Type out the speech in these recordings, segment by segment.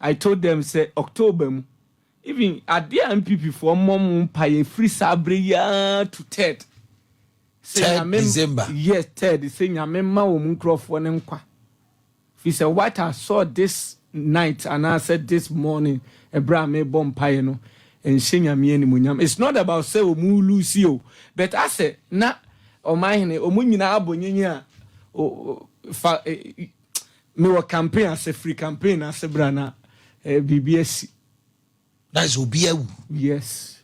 I told them sɛ October mu, even adeɛ a NPP foɔ mmɔ mo mpaeɛ firi saa berɛ yi ara to third. Sɛ Third Nyame, December. Yes, third, sɛ Nyame mma wɔn nkurɔfoɔ no nkwa. Firi sɛ what I saw this night anaasɛ this morning ɛberɛ a merebɔ mpaeɛ no, ɛnhyɛ Nyame animuonyam. It's not about sɛ wɔn lose o, but asɛ na ɔmanhene, wɔn nyinaa abɔ nyinyi a, o, fa, mewɔ campaign ase, firi campaign ase bra na biribi asi. Na sɛ obi awu. Yes.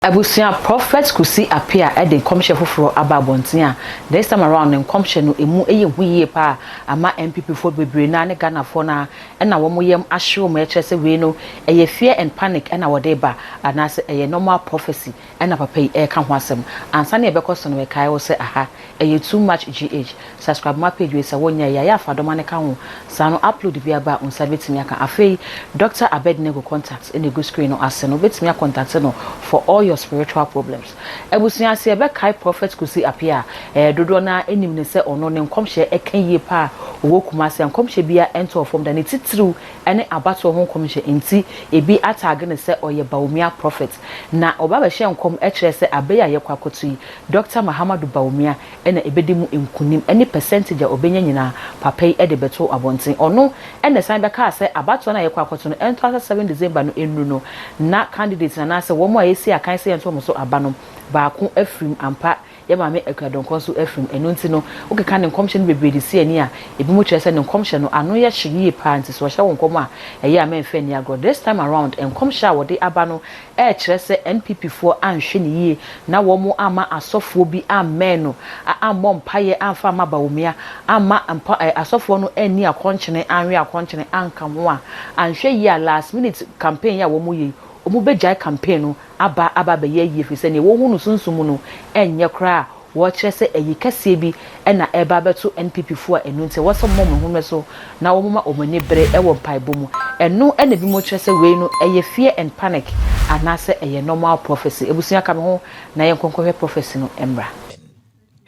Abusua Prophet Kusi Appiah de nkɔmhyɛ foforɔ aba abɔnten a this time around ne nkɔmhyɛ no ɛmu yɛ hu yie paa ama NPP foɔ bebree no ara ne Ghanafoɔ no ara na wɔn yam ahye wɔn ɛkyerɛ sɛ wei no ɛyɛ fear and panic na wɔde ba anaasɛ ɛyɛ normal prophecy na papa yi ɛreka ho asɛm. Ansa na yɛbɛkɔ so no mekae wo sɛ aha ɛyɛ too much GH subscribe ma page wei sɛ wonyɛɛ yɛ a yɛ afa dɔma no ka ho saa no upload bi aba a wo nsa bɛtumi aka. Afei Doctor Abednego contact na ɛgu screen no ase no wobɛtumi akɔntate no for all your spiritual problems. Abusua sɛ yɛbɛkae Prophet Kwesi Appiah a ɛɛ dodoɔ no ara nim no sɛ ɔno ne nkɔmhyɛ ɛka yie paa ɔwɔ Kumasi a nkɔmhyɛ biara ɛntɔɔ fam da ne titiriw ɛne abatoɔ ho nkɔmhyɛ nti ebi ataage no sɛ ɔyɛ Bawumia Prophet na ɔba bɛhyɛɛ nkɔm kyerɛɛ sɛ aber yi a yɛkɔ akɔto yi Dɔkta Mahamadou Bawumia na ebedi mu nkunim ne percentage a obenya nyinaa papa yi de bɛtoo abɔnten. Ɔno na ɛsan bɛkaa sɛ abatoɔ no a yɛkɔ akɔto no ɛnto asa 7 December no nnuru no na candidates no anaasɛ wɔn a yɛasi akan sɛ yɛnto wɔn so aba no baako afiri mu ampa. Yɛn maame Akua Donkor nso afiri mu. Ɛno nti no wokeka ne nkɔmhyɛ no bebree de si ani a, ebinom kyerɛ sɛ ne nkɔmhyɛ no ano yɛ hye yie paa nti sɛ ɔhyɛ wo nkɔm a ɛyɛ a mɛmfa nni agorɔ. This time around nkɔmhyɛ a wɔde aba no ɛrekyerɛ sɛ NPP foɔ anhwɛ no yie na wɔn amma asɔfoɔ bi ammɛn no ammɔ mpaeɛ amfa amma Bawumia amma mpa eh, asɔfoɔ no anni akɔnkyene anwe akɔnkyene anka ho a, anhwɛ yie a last minute campaign yi a wɔn yɛ yi wɔn bɛgyae campaign no aba aba abɛyɛ ayie ɛfiri sɛ deɛ wɔhu no sunsum mu no ɛnyɛ koraa a wɔrekyerɛ sɛ ayi kɛseɛ bi na ɛreba abɛto NPP foɔ a ɛno nti ɛwɔ sɛ wɔma wɔn ho so na wɔma wɔn ani bere wɔ mpaebɔ mu. Ɛno na ebinom kyerɛ sɛ wei no ɛyɛ fear and panic anaasɛ ɛyɛ normal prophecy. Abusua ka me ho na yɛnkɔ nkɔhwɛ prophecy no mmra.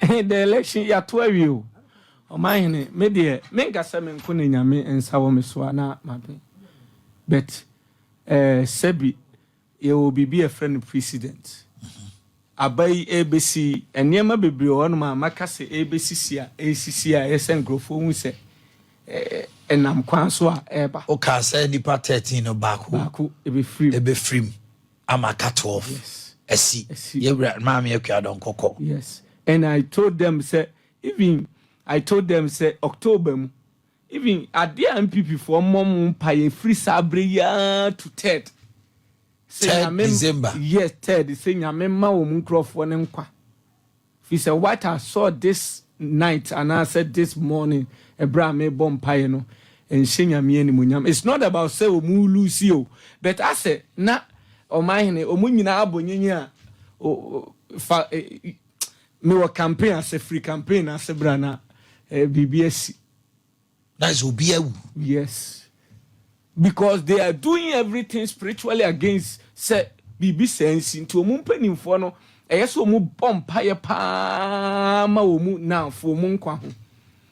The election yɛato awie o. Ɔmanhene, me deɛ menka sɛ me nko na Nyame nsa wɔ me so a na maben but eh, sɛbi Yɛwɔ biribi a yɛfrɛ no precedent. Aba yi ɛrebɛsi yi, nneɛma bebree wɔ hɔnom a maka sɛ ɛrebɛsisi a ɛresisi a ɛyɛ sɛ nkurɔfoɔ hu sɛ ɛnam kwan so a ɛreba. Wokaa sɛ nnipa 13 no baako Baako ɛbɛfiri mu. ɛbɛfiri mu ama aka 12 Yes. asi. Asi. Yɛwura Maame Akua Donkor kɔ. Yes. And I told them sɛ even I told them sɛ October mu even adeɛ a NPP foɔ mmɔ mo mpaeɛ firi saa berɛ yi ara to third. Sɛ Third Nyame December. Yes, third, sɛ Nyame mma wɔn nkurɔfoɔ no nkwa. Firi sɛ what I saw this night anaasɛ this morning ɛberɛ a merebɔ mpaeɛ no, ɛnhyɛ Nyame animuonyam. It's not about sɛ wɔn lose o, but asɛ na ɔmanhene, wɔn nyinaa abɔ nyinyi a, o, fa, mewɔ campaign ase, firi campaign ase bra na biribi asi. Na sɛ obi awu. Yes because they are doing everything spiritually against sɛ biribi saa nsi nti wɔn mpanimfoɔ no ɛyɛ sɛ wɔn bɔ mpaeɛ paa ma wɔn naafo wɔn nkwa ho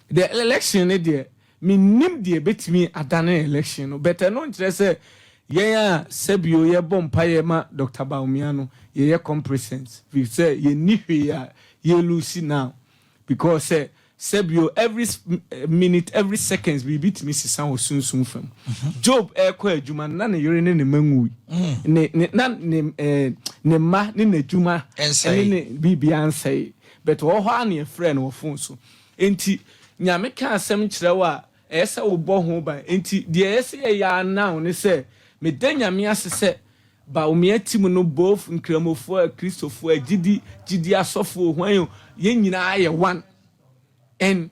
the election ne deɛ menim deɛ ebetumi adane election no but ɛno nkyerɛ sɛ yɛn a sɛbio yɛbɔ mpaeɛ ma Dr. Bawumia no yɛyɛ complacent fi sɛ yɛnni hwee a yɛlusi now Because sɛ sɛbio every minute every seconds biribi tumi sesa wɔ sunsum fam. Job ɛrekɔ adwuma no na ne yere ne ne mma nwui. Ne ne na ne ɛɛ ne mma ne n'adwuma ɛne ne biribiara nsɛe. But ɔwɔ hɔ ara na yɛfrɛɛ no wɔ phone so. Enti Nyame ka asɛm kyerɛ wo a ɛyɛ sɛ wobɔ ho ban. Enti deɛ ɛyɛ sɛ yɛyɛ ara now ne sɛ meda Nyame ase sɛ Bawumia team no both nkramofoɔ, akristofoɔ, agyidi, gyidi asɔfoɔ, hwan o, yɛn nyinaa yɛ one and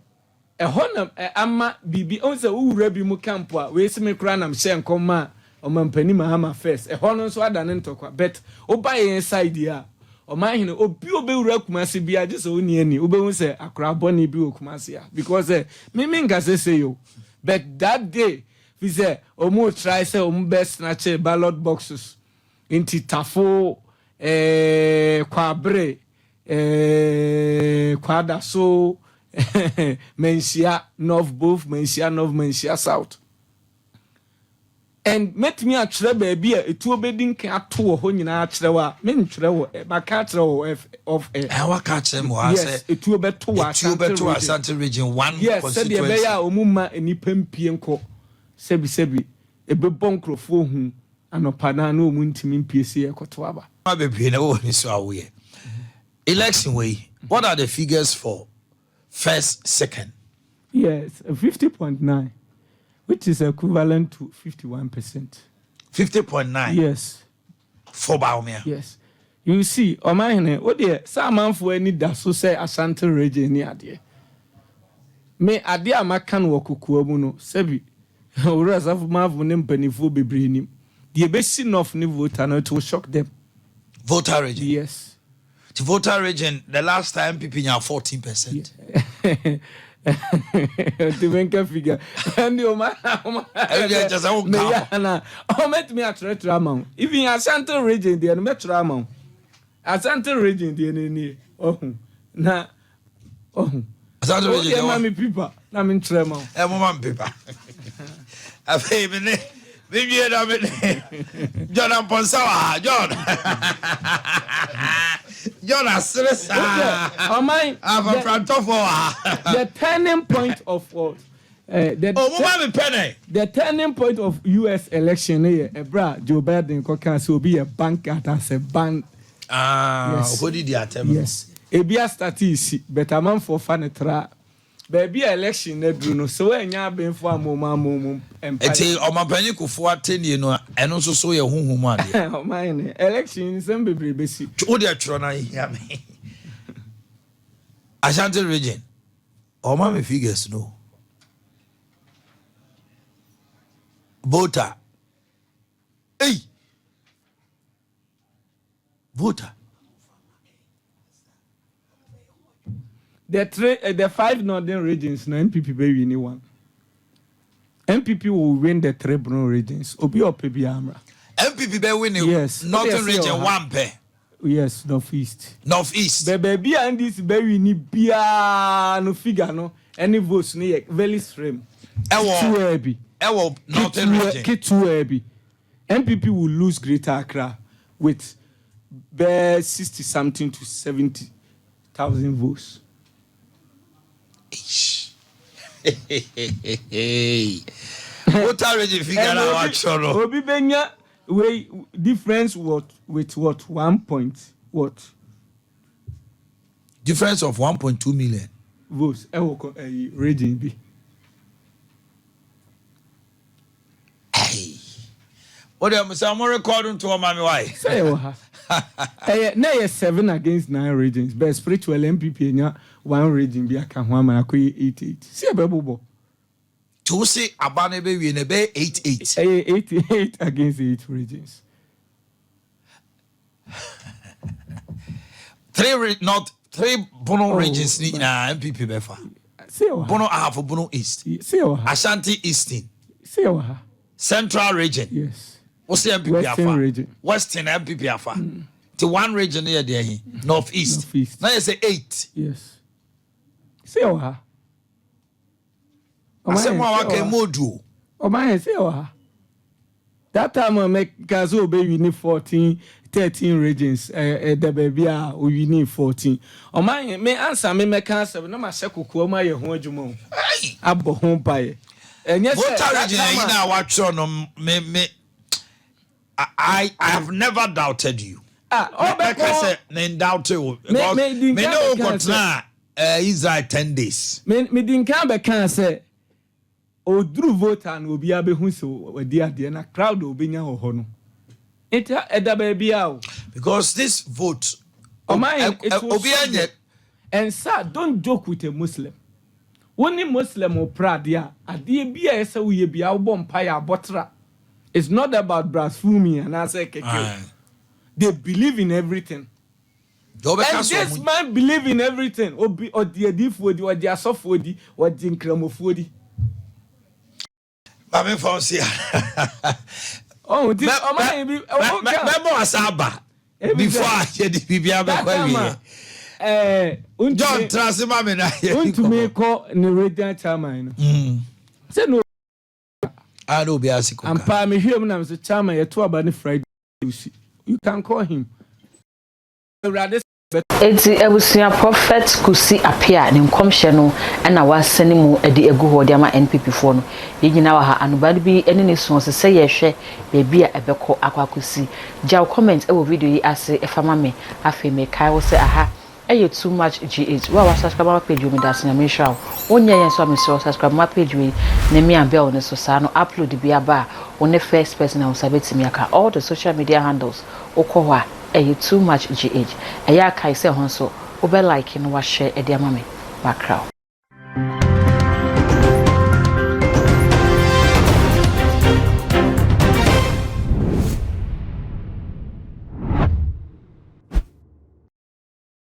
ɛhɔ na ama biribi, wohu sɛ wo wura bi mu camp a, wei se me koraa na mehyɛɛ nkɔm maa Ɔmampanin Mahama first, ɛhɔ no nso adane ntɔkwa but woba yɛn side yi a, Ɔmanhene, obi a ɔbɛwura Kumasi biara gye sɛ ɔnni ani, wobɛhu sɛ akoraa bɔne bi wɔ Kumasi ha because sɛ me menka sɛ sei o but that day Fi sɛ ɔmo try sɛ ɔmo bɛ snatche ballot boxes nti tafo eh, kwabere eh, kwadaso Manhyia North, both Manhyia North, Manhyia South. And mɛtumi atwerɛ baabi a etuo bɛdi nkan ato wɔ hɔ nyinaa akyerɛ wo a, mentwerɛ wɔ, maka akyerɛ wɔ F, off air. Ɛ waka akyerɛ me wɔ ha Yes, sɛ etuo bɛto wɔ etuo Ashanti bɛto region. Ashanti region one Yes, sɛdeɛ ɛbɛyɛ constituency. a wɔn mma nnipa mpie nkɔ sɛbisɛbi, ɛbɛbɔ nkurɔfoɔ hu anɔpa naa na wɔn ntumi mpie sɛ yɛkɔto aba. Nneɛma bebree na ɛwɔ w'ani so a woyɛ. Election wei, what are the figures for first, second? Yes, 50.9, which is equivalent to 51%. 50.9 Yes. for Bawumia. Yes. You see, ɔmanhene, wo deɛ sɛ amanfoɔ ani da so sɛ Ashanti region ne adeɛ. Me adeɛ a maka no wɔ kokoa mu no, sɛbi Owura Asafo Maafo ne mpanimfoɔ bebree nim. Deɛ ɛbɛsi North ne Volta no, it will shock them. Volta region? Yes. Ti Volta region, the last time NPP nya 14%. Nti menka figure. Ɛnde ɔma ɔma. Ɛnde ɛkyɛ sɛ wonka ho. Meya na ɔmɛtumi atwerɛtwerɛ ama wo. Even Ashanti region deɛ no mɛtwerɛ ama wo. Ashanti region deɛ no nie. Ɔhu na ɔhu. Asante Wo region deɛ deɛ ma wa. me pipa na mentwerɛ ma wo. Ɛ mo ma me pipa. Afei me ne me nwie na me ne John Amponsah wɔ ha. John. John asere saa. Ɔman. Afafrantɔfoɔ wɔ ha. The turning point of what? The, Oh, mo ma me pɛ nɛ. The turning point of US election no yɛ ɛberɛ a Joe Biden kɔkaa sɛ obi yɛ bankard asɛ ban. Ah, Yes. okodi di atɛm no. Yes. Ebi astate resi but amanfoɔ fa no tra. Baabi a election no aduru no, sɛ woannya abenfoɔ amma wɔn amma wɔn mpaeɛ. Nti Ɔmanpanyin Kufuor atɛnnie no, ɛno nso so yɛ honhom mu adeɛ? Ɔman no, election nsɛm bebree bɛsi. Wo deɛ twerɛ na ɛhia me. Ashanti region, ɔma me figures no. Voter. Ei! Voter. The three, the five northern regions na NPP bɛ wini one. NPP will win the three Bono regions. Obi a ɔpɛ biara mmra. NPP bɛ win Yes. northern Wode ɛsɛ region wɔ ha. one pɛ. Yes, north east. North east. Bɛ baabi a NDC bɛ wini biara no figure no ɛne votes no yɛ very slim. Ɛwɔ Ketewa bi. ɛwɔ northern Ketewa region. ketewa bi. NPP will lose Greater Accra with bɛɛ 60 something to 70 thousand votes. Voter region figure na watwerɛ no. Obi benya wei difference what with what one point what. Difference of 1.2 million. Votes ɛwɔ kɔ ɛyi region bi. Hey. Wo deɛ sɛ mo record nto ɔma me wae. Sɛ yɛwɔ ha. Ɛyɛ na ɛyɛ 7 against 9 regions but spiritual NPP anya one region bi aka ho ama no akɔyɛ 8 8. Sɛ yɛbɛbobɔ. Nti wo se aba no ɛbɛwie no ɛbɛyɛ 8 8. Ɛyɛ 8 8 against 8 regions. Three re not three Bono oh, regions ni nyinaa NPP bɛfa. Sɛ yɛwɔ ha. Bono Ahafo Bono East. Sɛ yɛwɔ ha. Ashanti Eastern. Sɛ yɛwɔ ha. Central region. Yes. Wo se NPP Western afa. region. Western NPP afa. Ti one region no yɛ deɛ he? North East. North East. Na yɛ sɛ 8. Yes. Sɛ yɛwɔ ha. Asɛm a waka mu odu o. Ɔman yɛ sɛ yɛwɔ ha. That time a mɛka sɛ ɔbɛwini 14, 13 regions ɛda baabi a ɔwini 14. Ɔman yɛ me ansa me mɛka asɛm na mahyɛ kokoa mu ayɛ ho adwuma o. Abɔ ho mpaeɛ. Ɛnyɛ sɛ Voter that region time ayi a na watwerɛ no me me I I have never doubted you. Ah, Mɛka ɔbɛkɔ sɛ me doubt wo Me because me di me nkan ne wo bɛka sɛ kɔtena eh, Israel 10 days. me me di nkan bɛka sɛ Ɔduru vote a na obiara bɛhu sɛ wadi adeɛ na crowd a ɔbɛnya wɔ hɔ no nti ɛda baabiara o. Because this vote Ɔman it will obiara shock nyɛ. them. And sir don't joke with a Muslim. Wo ne Muslim repra adeɛ a, adeɛ bi a ɛsɛ sɛ woyɛ biara wobɔ mpaeɛ a bɔtra. It's not about blasphemy anaasɛ kɛkɛ o. They believe in everything. Deɛ ɔbɛka And sɛ this ɔmo. man believe in everything. Obi ɔgye adiifoɔ di, ɔgye asɔfoɔ di, ɔgye nkramofoɔ di. Maame fa ɔsi a. Ɔhun ti ɔmo ayɛ bi ɔmo ka. Mɛmɔ asa aba before a yɛde biribi abɛkɔ That time awieɛ. a ɛɛ John tra ase ma me na yɛ Wontumi kɔ ne regional chairman no. Sɛ no. Ah, no obi ase kɔ. Ampa mehwɛ mu na me sɛ chairman yɛto aba ne Friday. You can call him. Awurade. Enti abusua Prophet Kusi Appiah ne nkɔmhyɛ no na wasane mu de agu hɔ de ama NPP foɔ no. Yɛn nyinaa wɔ ha, anobaa no bi ne ne su ɔsɛ sɛ yɛhwɛ baabi a ɛbɛkɔ akɔ akɔsi. Gya wo comment wɔ video yi ase fa ma me. Afei mekae wo sɛ aha yɛ Too Much GH. Wo a wa subscribe ama page wei medase Nyame nhyira wo. Wonyɛɛ yɛ nso a mesrɛ wo subscribe ma page wei na mia bell no so saa no upload bi aba a wo ne first person a wo nsa bɛtumi aka. All the social media handles wokɔ hɔ a Ɛyɛ too much GH. Ɛyɛ a kae sɛ ɛhɔ nso wobɛ like na wa share de ama me. Makra wo.